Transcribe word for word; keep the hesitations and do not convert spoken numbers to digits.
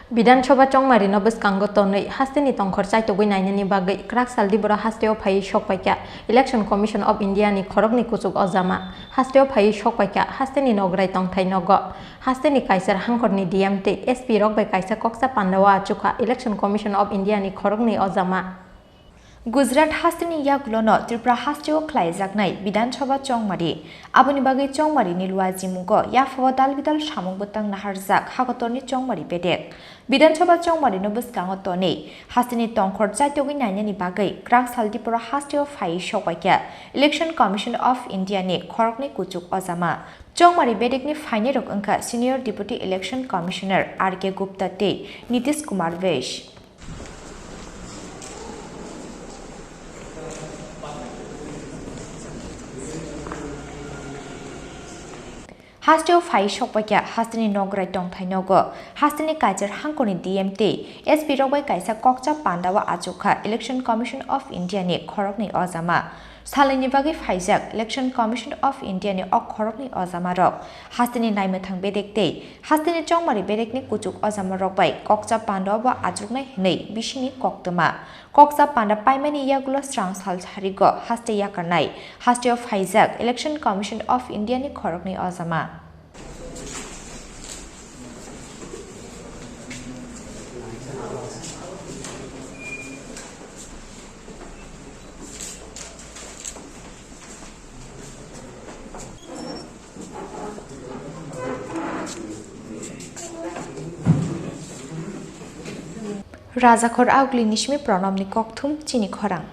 Bidhan Sabha chongmari no bwskango tonwi hasteni tongkhor chaitogwi nainani bagwi kwrak sal diboro hasteo phaiwi sokpaikha Election Commission of India ni khoroknwi kuchuk ojama. Hasteo phaiwi sokpaikha hasteni nograi tongthai nogo. Hasteni kaichar hangkorni D M tei S P rok bai kaisa koksa pandao achukha Election Commission of India ni khoroknwi ojama. Gujarat hasteni yagulono Tripura hasteo khlaijaknai Bidhan Sabha chongmari. Aboni bagwi chongmari ni luajimungo yaphao dal bidal samung bwtang naharjak hakotorni chongmari bedek. Bidhan Sabha chongmari no bwskango tonwi hasteni tongkhor chaitogwi nainani bagwi kwrak sal diporo hasteo phaiwi sokpaikha Election Commission of India ni khoroknwi kuchuk ojama. Chongmari bedekni phainairok wngkha Senior Deputy Election Commissioner R K Gupta tei Nitish Kumar Vaish. Hasteo phai sokpaikha hasteni nograi tongthai nogo. Hasteni kaichar hangkorni D M tei S P rok bai kaisa kokcha pandao achukha Election Commission of India ni khoroknwi ojama. Salnwini bagwi phaijak Election Commission of India ni o khoroknwi ojamarok hasteni naimwthang bedek tei hasteni chongmari bedekni kuchuk ojamarok bai kokcha pandao bo achuknai hwnwi bisingni koktwma. Kokcha panda paimani yagulo srang sal sarigo haste yakarnai hasteo phaijak Election Commission of India ni khoroknwi ojama. Rajakhor Augli ni simi Pranamni kokthum chini khorang.